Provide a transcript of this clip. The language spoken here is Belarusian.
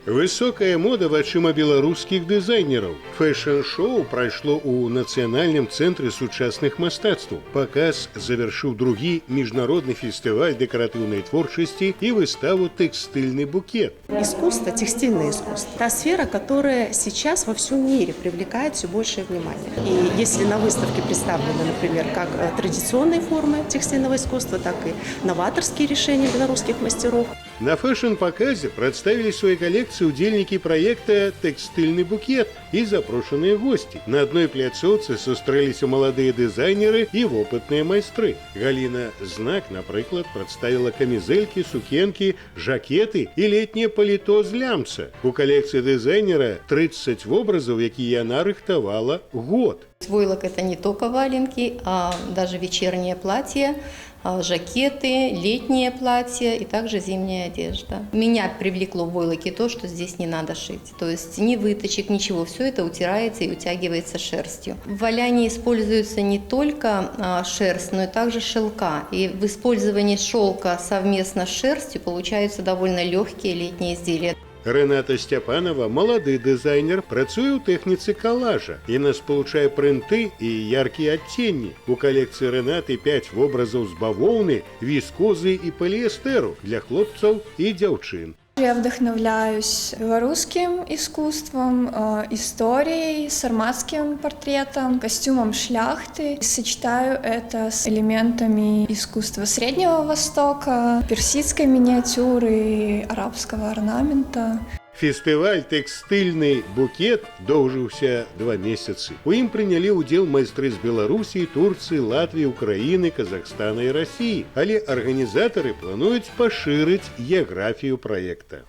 Высокая мода вачыма беларускіх дызайнераў. Фэшн-шоу прайшло ў Нацыянальным цэнтры сучасных мастацтваў. Паказ завяршыў другі міжнародны фестываль дэкаратыўнай творчасці і выставу «Тэкстыльны букет». Искусство, текстильное искусство, та сфера, которая сейчас во всем мире привлекает все большее внимание. И если на выставке представлены, например, как традиционные формы текстильного искусства, так и новаторские решения белорусских мастеров. На фэшн-паказе прадставілі свае калекцыі удзельнікі праекта «Тэкстыльны букет» і запрошаныя госці. На адной пляцоўцы сустрэліся маладыя дызайнеры і вопытныя майстры. Галіна Знак, напрыклад, прадставіла камізэлькі, сукенкі, жакеты і летняе паліто з лямца. У калекцыі дызайнера 30 вобразаў, якія яна рыхтавала год. Войлок – это не только валенки, а даже вечернее платье, жакеты, летнее платье и также зимняя одежда. Меня привлекло в войлоке то, что здесь не надо шить. То есть ни выточек, ничего, все это утирается и утягивается шерстью. В валянии используется не только шерсть, но и также шелка. И в использовании шелка совместно с шерстью получаются довольно легкие летние изделия. Рената Сцяпанова, малады дызайнер, працуе ў тэхніцы калажа. Яна спалучае прынты і яркія адценні. У калекцыі Рэнаты 5 вобразаў з бавоўны, віскозы і паліэстэру для хлопцаў і дзяўчын. Я вдохновляюсь белорусским искусством, историей, сарматским портретом, костюмом шляхты. Сочетаю это с элементами искусства Среднего Востока, персидской миниатюры, арабского орнамента. Фестываль «Тэкстыльны букет» доўжыўся 2 месяцы. У ім прынялі ўдзел майстры з Беларусі, Турцыі, Латвіі, Украіны, Казахстана і Расіі. Але арганізатары плануюць пашырыць геаграфію праекта.